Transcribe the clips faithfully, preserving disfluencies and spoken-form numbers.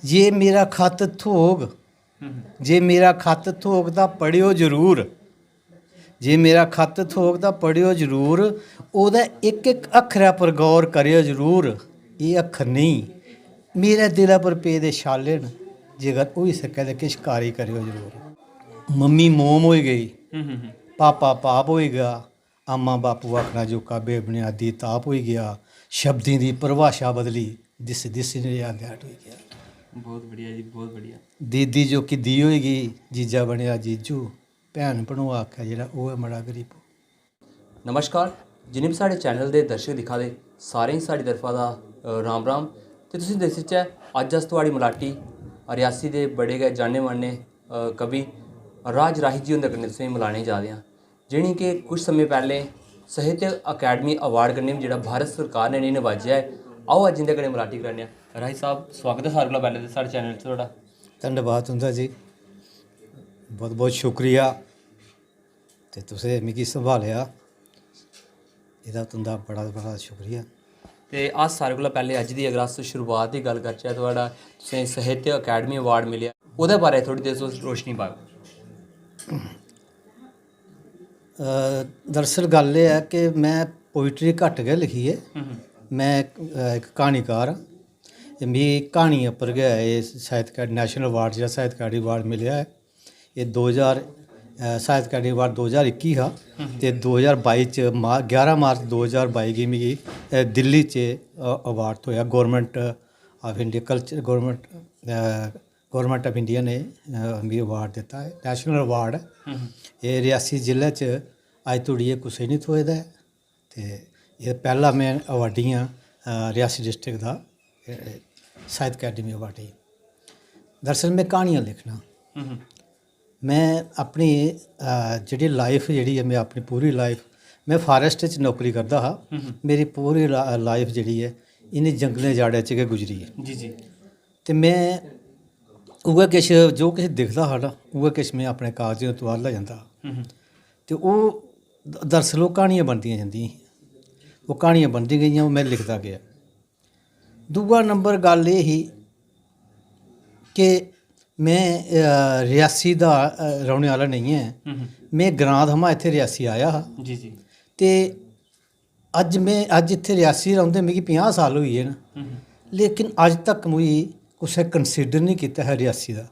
जे मेरा खत थ्होग, हम्म। जे मेरा खत थ्होग तां पढ़ेओ जरूर। जे मेरा खत थ्होग तां पढ़ेओ जरूर। ओह्दा इक इक अक्खरै पर गौर करेओ जरूर। एह् अक्खर नेईं, मेरे दिलै पर पेदे छाले न। जेकर होई सकै ते किश कारी करेओ जरूर। मम्मी मोम होई गेई, हम्म, हम्म, हम्म। पापा पाप होई गेआ। अम्मा बापू आखना जोका बेबुनियादी ताप होई गेआ। शब्दें दी परिभाशा बदली, दिस दिस नेहा दैट होई गेआ। बहुत बढ़िया जी, बहुत बढ़िया। दीदी जोकी दी होई गेई, जीजा बनेआ जीजू। भैन भनोआ आखै जेह्ड़ा, ओह् ऐ मड़ा गरीबू। नमस्कार, जिन्ने बी साढ़े चैनल दे दर्शक दिक्खा दे, सारें गी साढ़ी तरफा दा, अ, राम राम। ते तुसें दस्सचै, अज्ज अस थुआढ़ी मलाटी रियासी दे बड़े गै जाने माने, अ, कवि राज राही जी हुंदे कन्नै तुसेंगी मलाने जा दे आं, जि'नें कि कुछ समें पैह्लें साहित्य अकैडमी अवार्ड कन्नै बी जेह्ड़ा भारत सरकार ने इ'नेंगी नवाजेआ ऐ। आओ, अज्ज इं'दे कन्नै मलाटी कराने आं। राही साहब, स्वागत ऐ सारें कोला पैह्लें ते साढ़े चैनल च थुआढ़ा। धन्नबाद तुं'दा जी, बहुत बहुत शुक्रिया। ते तुसें मिगी संभालेआ, एह्दा तुं'दा बड़ा बड़ा शुक्रिया। ते अस सारें कोला पैह्लें अज्ज दी अगर अस शुरुआत दी गल्ल करचै, थुआढ़ा, तुसें साहित्य अकैडमी अवार्ड मिलेआ, ओह्दे बारै थोह्ड़ी देर तुस रोशनी पाओ। अ, दरअसल गल्ल एह् ऐ कि में पोइट्री घट्ट गै लिखी ऐ। हम्म। में इक, अ, इक क्हानीकार आं। ते मिगी क्हानियें उप्पर गै एह् साहित्य अकैड-, नेशनल अवार्ड, जेह्ड़ा साहित्य अकैडमी अवार्ड मिलेआ ऐ, एह् दो ज्हार, अ, साहित्य अकैडमी अवार्ड दो ज्हार इक्की हा। हम्म। ते दो ज्हार बाई च मा-, ग्यारह मार्च दो ज्हार बाई गी मिगी, अ, दिल्ली च, अ, अवार्ड थ्होएआ Government of India Culture, Government, a, Government of India ने, अ, मिगी अवार्ड दित्ता ऐ, नेशनल अवार्ड ऐ। हम्म। एह् रियासी जिले च अज्ज धोड़ी एह् कुसै गी निं थ्होए दा ऐ। ते एह् पैह्ला में अवार्डी आं, अ, रियासी डिस्ट्रिक्ट दा, अ, साहित्य अकैडमी अवार्डी। दरअसल में क्हानियां लिखना। हम्म। में अपनी, अ, जेह्ड़ी लाइफ जेह्ड़ी ऐ, में अपनी पूरी लाइफ, में फारेस्ट च नौकरी करदा हा। हम्म। मेरी पूरी ला-, लाइफ जेह्ड़ी ऐ, इ'नें जंगलें जाड़ें च गै गुजरी ऐ। जी, जी। ते में उ'ऐ किश, जो किश दिखदा हा ना, उ'ऐ किश में अपने कागजें पर तुआरदा जंदा हा। हम्म। ते ओह् द-, दरअसल ओह् क्हानियां बनदियां जंदियां हियां। ओह् क्हानियां बनदियां गेइयां, ओह् में लिखदा गेआ। दूआ नंबर गल्ल एह् ही कि में, अ, रियासी दा, अ, रौह्ने आह्ला नेईं ऐ। हम्म। में ग्रांऽ थमां इत्थै रियासी आया हा। जी, जी। ते अज्ज में, अज्ज इत्थै रियासी रौंह्दे मिगी पंजाह् साल होई गे न, हम्म। लेकिन अज्ज तक मिगी कुसै consider निं कीता हा रियासी दा।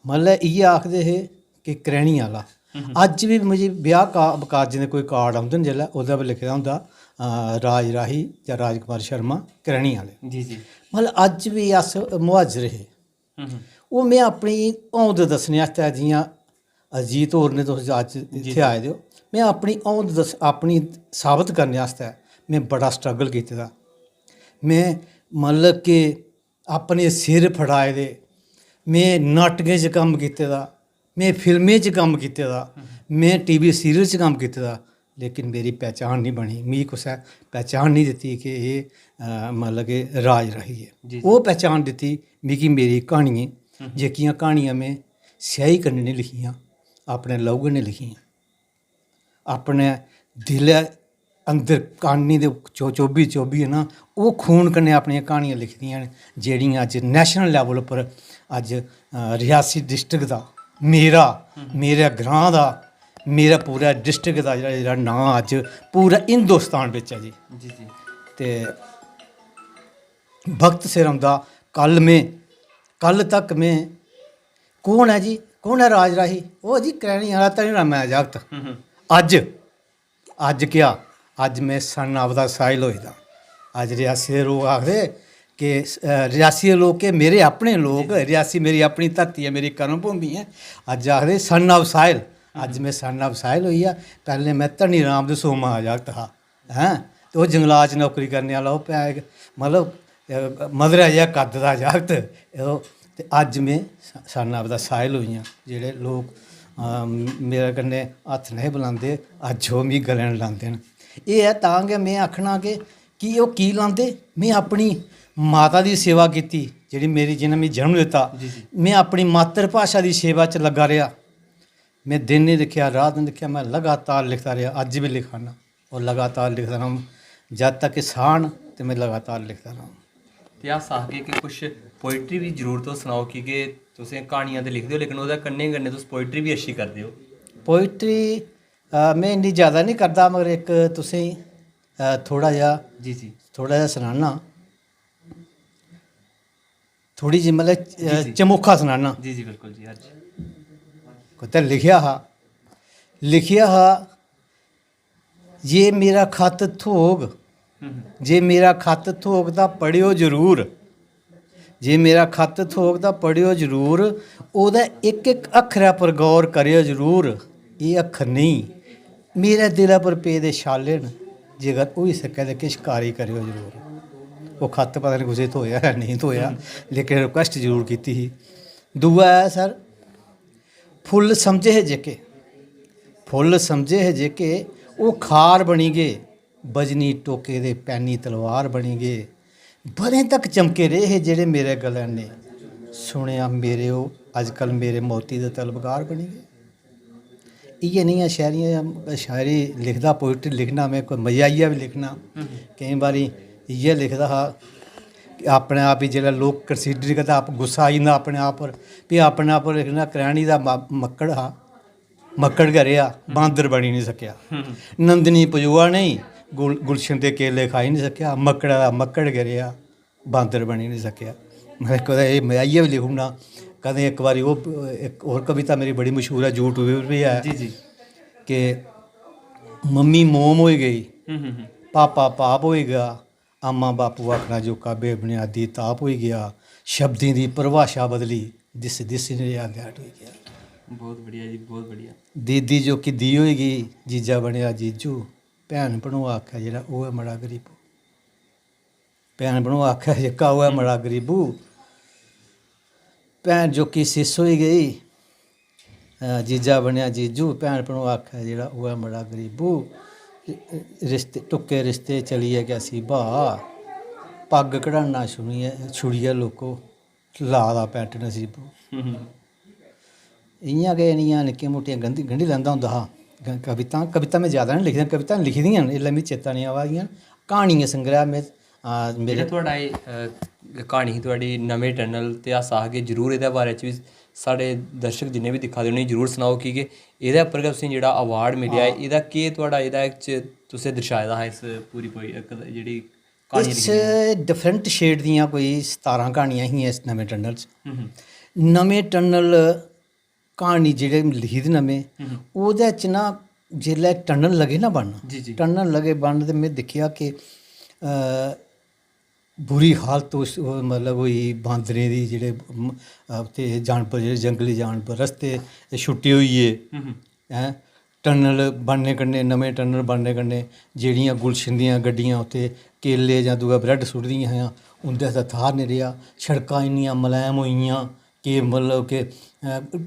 मतलब इ'यै आखदे हे कि करैह्नी आह्ला। हम्म। अज्ज बी मिगी ब्याह् का-, कारजें दे कोई कार्ड औंदे न जेल्लै, ओह्दे पर लिखे दा होंदा, अ, राज राही जां राजकुमार शर्मा करैह्नी आह्ले। जी, जी। मतलब अज्ज बी अस मुहाजर हे। हम्म। ओह् में अपनी हौंद दस्सने आस्तै, जि'यां अजीत होर ने, तुस अज्ज जी, इत्थै जी। आए दे ओ, में अपनी हौंद दस्स-, अपनी साबत करने आस्तै में बड़ा struggle कीते दा। में मतलब कि अपने सिर फड़ाए दे, में नाटकें च कम्म कीते दा, में फिल्में च कम्म कीते दा, हम्म। में टीवी सीरियल च कम्म कीते दा, लेकिन मेरी पहचान निं बनी। मिगी कुसै पहचान निं दित्ती कि एह्, अ, मतलब कि राज राही ऐ। जी, जी। ओह् पहचान दित्ती मिगी मेरी क्हानियें, हम्म। जेह्कियां क्हानियां में स्याही कन्नै निं लिखियां, अपने लहू कन्नै लिखियां। अपने दिलै अंदर कानी दे चो-, चोभी चोभियै ना, ओह् खून कन्नै अपनियां क्हानियां लिखी दियां न, जेह्ड़ियां अज्ज national level उप्पर अज्ज, अ, रियासी डिस्ट्रिक्ट दा, मेरा, हम्म। मेरे ग्रांऽ दा, मेरा पूरा डिस्ट्रिक्ट दा जेह्ड़ा, जेह्ड़ा नांऽ अज्ज पूरा हिंदुस्तान बिच ऐ जी। जी, जी। ते वक्त सिर औंदा, कल में, कल तक में, कौन ऐ जी, कौन ऐ राज राही? ओह् जी करैह्नी आह्ला धनी रामै दा जागत। हम्म, हम्म। अज्ज, अज्ज क्या? अज्ज में son of the soil होई दा। अज्ज रियासी दे लोक आखदे कि, अ, रियासी दे लोक केह्, मेरे अपने लोक, जी, जी। रियासी मेरी अपनी धरती ऐ, मेरी कर्म भूमि ऐ। अज्ज आखदे son of soil। अज्ज हम्म। में son of soil होई गेआ। पैह्लें में धनी राम ते सोमा दा जागत हा, हैं? ते ओह् जंगलात च नौकरी करने आह्ला, ओह् भैं इक, मतलब, अ, मद्धरा जेहा कद्द दा जागत। ओह्, ते अज्ज में स-, son of the soil होई आं। जेह्ड़े लोक, अ, मेरे कन्नै हत्थ नेईं बलांदे, अज्ज ओह् मिगी गले नै लांदे न। एह् ऐ, तां गै में आखना कि, कि ओह् की लांदे? में अपनी माता दी सेवा कीती, जेह्ड़ी मेरी, जि'नें मिगी जन्म दित्ता। जी, जी। में अपनी मातर भाशा दी सेवा च लग्गा रेहा। में दिन निं दिक्खेआ, रात निं दिक्खेआ, में लगातार लिखदा रेहा, अज्ज बी लिखा ना। और लगातार लिखदा रौह्ङ। जद तक कि साह् न ते में लगातार लिखदा रौह्ङ। ते अस आखगे कि कुछ पोइट्री बी जरूर तुस सनाओ, की के तुसें क्हानियां ते लिखदे ओ, लेकिन ओह्दे कन्नै कन्नै तुस पोइट्री बी अच्छी करदे ओ। पोइट्री में इन्नी ज़्यादा नहीं करदा, मगर इक तुसें गी थोड़ा जेहा जी जी। थोड़ा जेहा सनाना, थोड़ी जी मतलब जी, जी। चमोखा सनाना। जी जी, बिल्कुल जी। अच्छा। कुतै लिखेआ हा, लिखेआ हा, "जे मेरा खत थ्होग, हम्म, जे मेरा खत थ्होग तां पढ़ेओ जरूर, जे मेरा खत थ्होग तां पढ़ेओ जरूर, ओह्दे इक इक अक्खरै पर गौर करेओ जरूर। एह् अक्खर नेईं, मेरे दिलै पर पेदे छाले न, जेकर होई सकै ते किश कारी करेओ जरूर।" ओह् खत पता निं कुसै गी थ्होएआ जां नेईं थ्होएआ, लेकिन रिक्वेस्ट जरूर कीती ही। दूआ ऐ सर, फुल्ल समझे हे जेह्के, फुल्ल समझे हे जेह्के, ओह् खार बनी गे। बजनी टोके दे पैनी तलवार बनी गे। ब'रें तक चमके रेह् हे जेह्ड़े मेरे गलै ने, सुनेआ मेरे ओह् अजकल मेरे मौती दे तलबगार बनी गे। इ'यै नेहियां शायरियां, शायरी लिखदा, पोइट्री लिखना में, कोई मजा आइयै बी लिखना। केईं बारी इ'यै लिखदा हा कि अपने आप गी जेल्लै लोक कंसीडर करदे, आप गुस्सा आई जंदा अपने आप पर, फ्ही अपने आप पर लिखना, "करैनी दा म- मक्कड़ हा, मक्कड़ गै रेहा, बांदर बनी निं सकेआ।" नंदनी पजोआ नेईं, गुल- गुलशन दे केले खाई निं सकेआ, मक्कड़ा दा मक्कड़ गै रेहा, बांदर बनी निं सकेआ। में कदें एह् मजाइयै बी लिखी ओड़ना। कदें इक बारी ओह्, इक होर कविता मेरी बड़ी मशहूर ऐ, यूट्यूब पर बी ऐ, जी जी। कि "मम्मी मोम होई गेई, हम्म, हम्म, हम्म। पापा पाप होई गेआ, अम्मा बापू आखना जोका बेबुनियादी ताप होई गेआ, शब्दें दी परिभाशा बदली, दिस दिस नेहा गैट होई गेआ।" बहुत बढ़िया जी, बहुत बढ़िया। दीदी जोकी दी होई गेई, जीजा बनेआ जीजू, भैन भनोआ आखै जेह्ड़ा ओह् ऐ मड़ा गरीबू। भैन भनोआ आखै जेह्का ओह् ऐ मड़ा गरीबू। भैन जोकी सिस होई गेई, अ, जीजा बनेआ जीजू, भैन भनोआ आखै जेह्ड़ा ओह् ऐ मड़ा गरीबू। रिश्ते, टुक्के रिश्ते चलियै कैसी ब्हा, पग्ग कढ़ाना छुड़ियै, छुड़ियै लोको, ला दा पैंट नसीबू। हम्म, हम्म। इ'यां गै इ'नें निक्कियां मुट्टियां गंढी गंढी लैंदा होंदा हा। ग- कवितां, कवितां में जैदा निं लिखदा, कवितां लिखी दियां न, इसलै मिगी चेता निं आवा दियां। क्हानियें संग्रैह् में, आ, मेरे जेह्ड़ा थुआढ़ा एह्, अ, क्हानी ही थुआढ़ी नमें टनल, ते अस आखगे जरूर एह्दे बारे च बी साढ़े दर्शक जिन्ने बी दिक्खा दे उ'नेंगी जरूर सनाओ, की के एह्दे उप्पर गै तुसेंगी जेह्ड़ा अवार्ड मिलेआ ऐ, एह्दा केह् थुआढ़ा एह्दे च तुसें दर्शाए दा हा इस पूरी, पूरी इक जेह्ड़ी क्हानी इस लिखी दी ऐ? डिफरेंट शेड दियां कोई सतारां क्हानियां हियां इस नमें टनल च। हम्म, हम्म। नमें टनल क्हानी जेह्ड़े लिखी दी ना में, हम्म। ओह्दे च ना जिसलै टनल लगे ना बनन, जी, जी। टनल लगे बनन ते में दिक्खेआ कि, अ, बुरी हालत उस, ओह् मतलब होई बांदरें दी, जेह्ड़े, म-, अ, ते जानवर, जेह्ड़े जंगली जानवर, रस्ते छुट्टे होई गे। हम्म, हम्म। हैं, टनल बनने कन्नै, नमें टनल बनने कन्नै जेह्ड़ियां गुलशन दियां गड्डियां उत्थै केले जां दूआ ब्रैड सुट्टदियां हियां, उं'दे आस्तै थाह्र निं रेहा। सड़कां इन्नियां मलैम होई गेइयां कि मतलब कि, अ,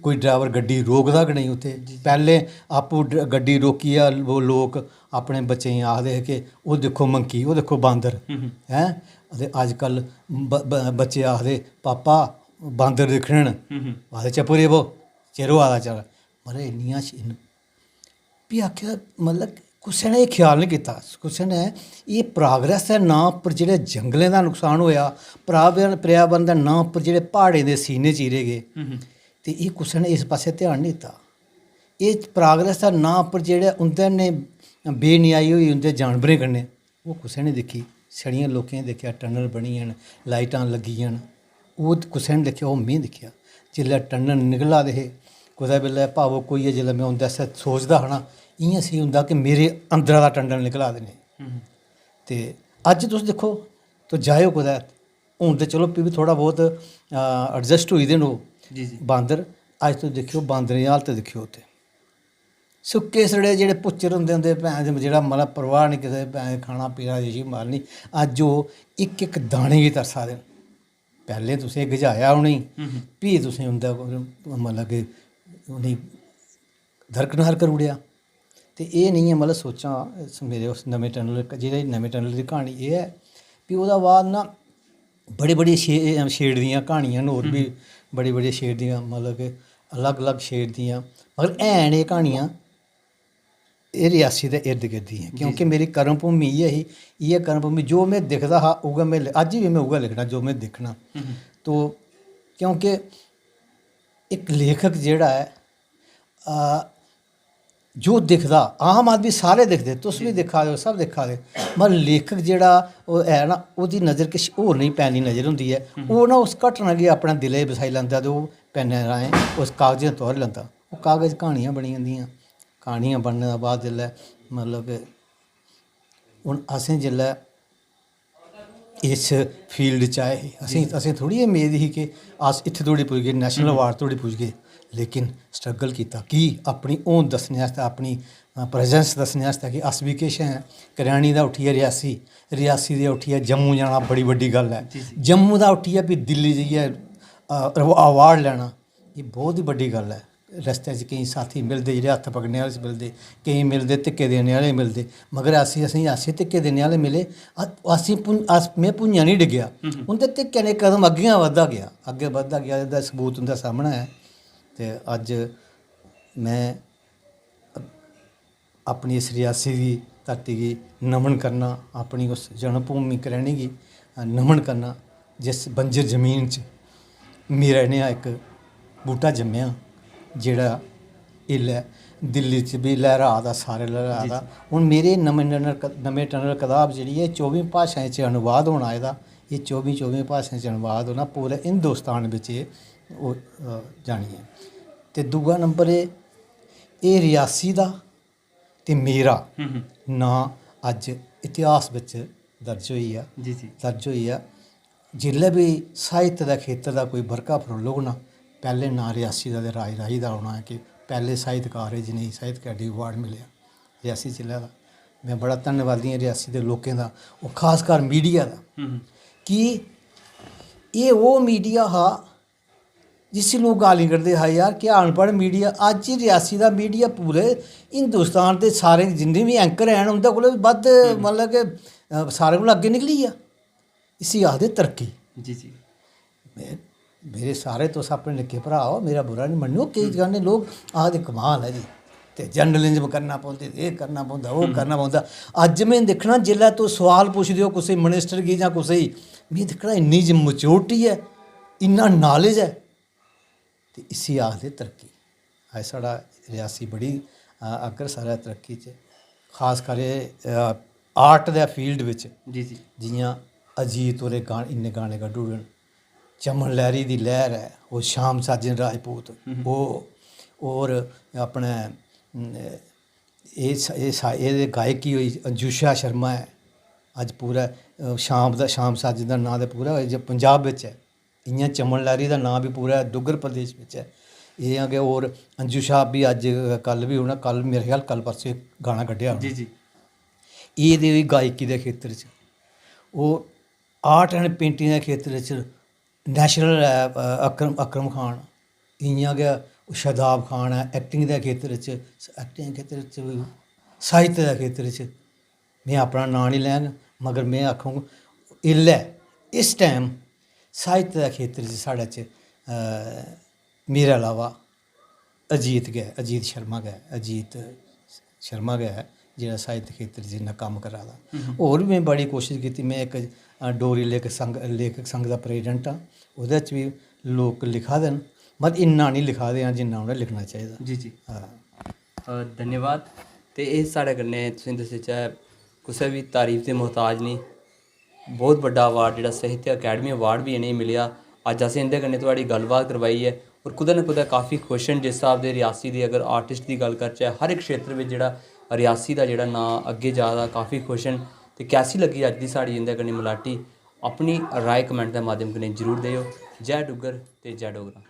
कोई ड्राइवर गड्डी रोकदा गै नेईं उत्थै। पैह्लें आपूं ड- गड्डी रोकियै लो- लोक अपने बच्चें गी आखदे हे कि "ओह् दिक्खो मंकी, ओह् दिक्खो बांदर", हम्म। हैं। ते अजकल ब- ब- बच्चे आखदे "पापा बांदर दिक्खने न", हम्म। आखदे "चुप्प रेह् बो, चिर होआ दा चल।" मतलब इन्नियां श- इन्न- फ्ही आखेआ, मतलब कुसै ने एह् ख्याल निं कीता, कुसै ने एह् प्रोग्रेस दे नांऽ उप्पर जेह्ड़े जंगलें दा नुकसान होएआ, पर्यावरण, पर्यावरण दे नांऽ उप्पर जेह्ड़े प्हाड़ें दे सीने चीरे गे, हम्म। ते एह् कुसै ने इस पासै ध्यान निं दित्ता। एह् प्रोग्रेस दे नांऽ उप्पर जेह्ड़े उं'दे ने बेन्यायी होई उं'दे जानवरें कन्नै, ओह् कुसै ने दिक्खी। छड़ियां लोकें दिक्खेआ टनल बनी गे न, लाइटां लग्गी गेइयां न, ओह् ते कुसै ने दिक्खेआ, ओह् में दिक्खेआ। जिसलै टनल निकला दे हे, कुतै बेल्लै भावुक होइयै जिसलै में उं'दे आस्तै सोचदा हा ना, इ'यां सेही होंदा कि मेरे अंदरा दा टनल निकला दे न। हम्म। ते अज्ज तुस दिक्खो, तुस जाएओ कुतै, हून ते चलो फ्ही बी थोह्ड़ा बहुत एडजस्ट होई दे न ओह् जी, जी। बांदर। अज्ज तुस दिक्खेओ, बांदरें दी हालत दिक्खेओ उत्थै, सुक्के सड़े जेह्ड़े पुच्चर होंदे, उं'दे भैं दे जेह्ड़ा मतलब परवाह निं, किसे भैं दे खाना पीना, जिसी मारनी। अज्ज ओह् इक इक दाने गी तरसा दे न। पैह्लें तुसें गझाया उ'नेंगी, हम्म। फ्ही तुसें उं'दे कोल मतलब कि उ'नेंगी दरकनार करी ओड़ेआ। ते एह् नेहियां मतलब सोचां इस मेरे उस नमें टनल, जेह्ड़े नमें टनल दी क्हानी एह् ऐ। फ्ही ओह्दे बाद ना बड़ी बड़ी शे- शेड दियां क्हानियां न, होर बी बड़ी बड़ी शेड दियां, मतलब कि अलग अलग शेड दियां, मगर हैन एह् क्हानियां एह् रियासी दे इर्द गिर्द ही ऐ, क्योंकि मेरी कर्म भूमि इ'यै ही। इ'यै कर्म भूमि, जो में दिखदा हा, उ'ऐ में लि-, अज्ज बी में उ'ऐ लिखना जो में दिक्खना। तो क्योंकि इक लेखक जेह्ड़ा ऐ, आ, जो दिखदा, आम आदमी सारे दिखदे, तुस बी दिक्खा दे ओ, सब दिक्खा दे, मगर लेखक जेह्ड़ा ओह् ऐ ना, ओह्दी नज़र किश होर नेही पैनी नज़र होंदी ऐ। ओह् ना उस घटना गी अपने दिलै च बसाई लैंदा ते ओह् पैनै राहें उस कागज गी तोआरी लैंदा। ओह् कागज क्हानियां बनी जंदियां। क्हानियां बनने दे बाद जिसलै, मतलब कि, हून असें जिसलै इस field च आए हे, असें, असें थोह्ड़ी एह् मेद ही कि अस इत्थै धोड़ी पुजगे, national award धोड़ी पुजगे। लेकिन struggle कीता। की? अपनी होंद दस्सने आस्तै, अपनी, अ, presence दस्सने आस्तै कि अस बी किश ऐं। करैनी दा उट्ठियै रियासी, रियासी दे उट्ठियै जम्मू जाना बड़ी बड्डी गल्ल ऐ। जम्मू दा उट्ठियै फ्ही दिल्ली जाइयै, अ, award लैना, एह् बहुत ही बड्डी गल्ल ऐ। रस्ते च केईं साथी मिलदे, जेह्ड़े हत्थ पकड़ने आह्ले मिलदे, केईं मिलदे धिक्के देने आह्ले मिलदे, मगर असें, असेंगी ऐसे धिक्के देने आह्ले मिले, अ-, असें भुं-, अस, में भुञां निं डिग्गेआ। उं'दे धिक्के ने कदम अग्गें गै बधदा गेआ, अग्गें बधदा गेआ, एह्दा सबूत उं'दा सामनै ऐ। ते अज्ज में अपनी इस रियासी दी धरती गी नमन करना, अपनी उस जन्मभूमि करैनी गी नमन करना, जिस बंजर जमीन च मेरा नेहा इक बूह्टा जम्मेआ, जेह्ड़ा इसलै दिल्ली च बी लैह्रा दा, सारे लैह्रा दा। हून मेरे नमें, नमें, नमें टनल कताब जेह्ड़ी ऐ, चौबी भाशाएं च अनुवाद होना एह्दा, एह् चौबी, चौबी भाशाएं च अनुवाद होना, पूरे हिंदुस्तान बिच एह् ओह्, अ, जानी ऐ। ते दूआ नंबर एह्, एह् रियासी दा ते मेरा नांऽ अज्ज इतिहास बिच दर्ज होई गेआ। दर्ज होई गेआ। जिसलै बी साहित्य दे खेतर दा कोई बरका फरोलग ना, पैह्लें नांऽ रियासी दा ते राज राही दा औना ऐ कि पैह्ले साहित्यकार हे जि'नेंगी साहित्य अकैडमी award मिलेआ रियासी जिले दा। में बड़ा धन्नवादी आं रियासी दे लोकें दा, ओह् खासकर मीडिया दा, कि एह् ओह् मीडिया हा जिसी लोक गालीं कड्ढदे हा, "यार, क्या अनपढ़ मीडिया।" अज्ज रियासी दा मीडिया पूरे हिंदुस्तान दे सारे जिन्ने बी anchor हैन, उं'दे कोला बी बद्ध, मतलब कि, अ, सारें कोला अग्गें निकली गेआ। इसी आखदे तरक्की। जी, जी। में, मेरे सारे तुस अपने निक्के भ्राऽ ओ, मेरा बुरा निं मन्नेओ, केईं जगाने लोक आखदे, "कमाल ऐ जी, ते journalism करना पौंदी, एह् करना पौंदा, ओह् करना पौंदा।" अज्ज में दिक्खना, जिसलै तुस सोआल पुछदे ओ कुसै minister गी जां कुसै गी, में दिक्खना इन्नी ज-, maturity ऐ, इन्ना knowledge ऐ, ते इसी आखदे तरक्की। अज्ज साढ़ा रियासी बड़ी, अ, अग्रसर ऐ तरक्की च, खास करियै, अ, art दे field बिच। जी, जी। जि'यां अजीत होरें गा-, इन्ने गाने कड्ढी ओड़े न, चमन लैहरी दी लैहर ऐ, ओह् श्याम साजन राजपूत, ओह्, होर अपने, अम, एह् स-, एह् सा-, एह्दे गायकी होई, अंजुशा शर्मा ऐ, अज्ज पूरा, अ, श्याम दा, श्याम साजन दा नांऽ ते पूरा जे पंजाब बिच ऐ। इ'यां चमन लैहरी दा नांऽ बी पूरा डुग्गर प्रदेश बिच ऐ। इ'यां गै होर अंजुशा बी अज्ज, कल बी उ'नें, कल मेरे ख्याल कल परसों इक गाना कड्ढेआ उ'नें। जी, जी। एह् ते होई गायकी दे खेत्तर च। ओह् art and painting दे खेत्तर च national ऐ, अ, अकरम, अकरम खान। इ'यां गै शादाब खान ऐ, acting दे खेत्तर च, acting दे खेत्तर च बी, साहित्य दे खेत्तर च। में अपना नांऽ निं लैङ, मगर में आखङ, इसलै, इस time साहित्य दे खेत्तर च साढ़े च, अ, मेरे अलावा अजीत गै, अजीत शर्मा गै, अजीत शर्मा गै ऐ जेह्ड़ा साहित्य खेत्तर च इन्ना कम्म करा दा। होर बी में बड़ी कोशश कीती, में इक, अ, डोगरी लेखक संघ, लेखक संघ दा president आं, ओह्दे च बी लोक लिखा दे न, मगर इन्ना निं लिखा दे न जिन्ना उ'नें लिखना चाहिदा। जी, जी। हां। अ, धन्यवाद। ते एह् साढ़े कन्नै तुसें दस्सेआ कुसै बी तारीफ दे मोहताज नेईं, बहुत बड्डा award जेह्ड़ा साहित्य अकैडमी award बी इ'नेंगी मिलेआ। अज्ज असें इं'दे कन्नै थुआढ़ी गल्लबात करवाई ऐ, और कुतै ना कुतै काफी खुश न। जिस स्हाब दे रियासी दे अगर artist दी गल्ल करचै, हर इक क्षेत्र बिच जेह्ड़ा रियासी दा जेह्ड़ा नांऽ अग्गें जा दा, काफी खुश न। ते कैसी लग्गी अज्ज दी साढ़ी इं'दे कन्नै मलाटी, अपनी राय comment दे माध्यम कन्नै जरूर देओ। जय डुग्गर ते जय डोगरा।